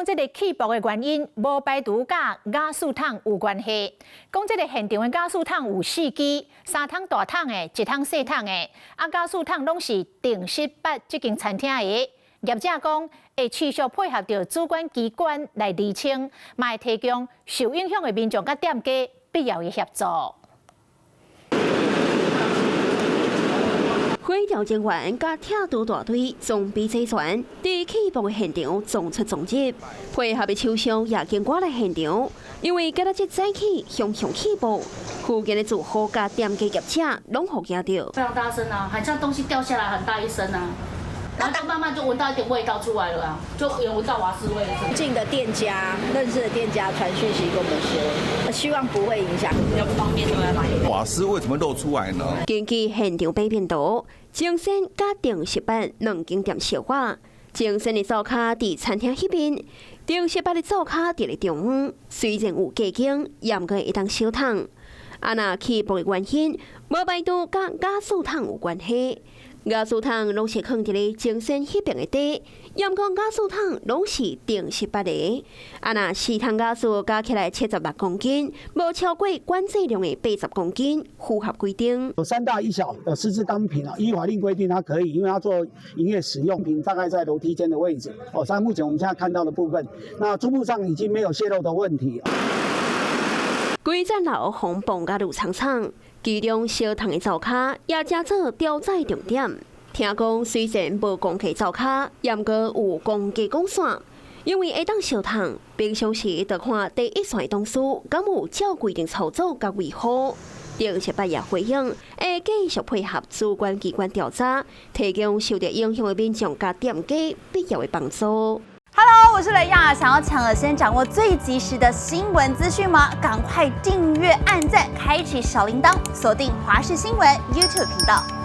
講這个氣爆的原因，無排除佮瓦斯桶有關係。講這个現場的瓦斯桶有四支，三桶大桶的，一桶細桶的。啊，瓦斯桶攏是定食八這間餐廳的。業者講會持續配合著主管機關來釐清，嘛會提供受影響的民眾佮店家必要的協助。火調人員佮拆除大隊裝備齊全，佇氣爆的現場撞出撞入，配合的廠商也經過來現場，因為今仔日早起熊熊氣爆，附近的住戶佮店家業者攏予驚著。非常大聲啊，很像東西掉下來很大一聲啊，然後就慢慢就聞到一點味道出來了啊，就有聞到瓦斯味。近的店家、認識的店家傳訊息跟我們說，希望不會影響。比較不方便就會來。瓦斯為什麼漏出來呢？根據現場平面圖，精鮮佮定食八兩間店燒火，精鮮的灶跤佇餐廳彼邊，定食八的灶跤佇咧中央。雖然有隔間，猶閣會當燒燙。啊，若氣爆的原因，無排除佮瓦斯桶有關係。瓦斯桶攏是囥佇咧精鮮彼邊的底，猶閣瓦斯桶攏是定食八的。啊，若四桶瓦斯加起來76公斤，無超過管制量的80公斤，符合規定。有三大一小的私製鋼瓶啊，依法令規定它可以，因為它做營業使用品，大概在樓梯間的位置。哦，像目前我們現在看到的部分，那初步上已經沒有洩漏的問題。規層樓予磅甲滷蒼蒼，其中燒燙的灶跤也成做調查重點。聽講雖然無公開灶跤，猶閣有公家管線，因為會當燒燙，平常時就看第一線同事敢有照規定操作佮維護。定食八也回應，會繼續配合主管機關調查，提供受到影響的民眾佮店家必要的幫助。 Hello，我是雷亞，想要搶先掌握最及時的新聞資訊嗎？趕快訂閱、按讚、開啟小鈴鐺，鎖定華視新聞 YouTube 頻道。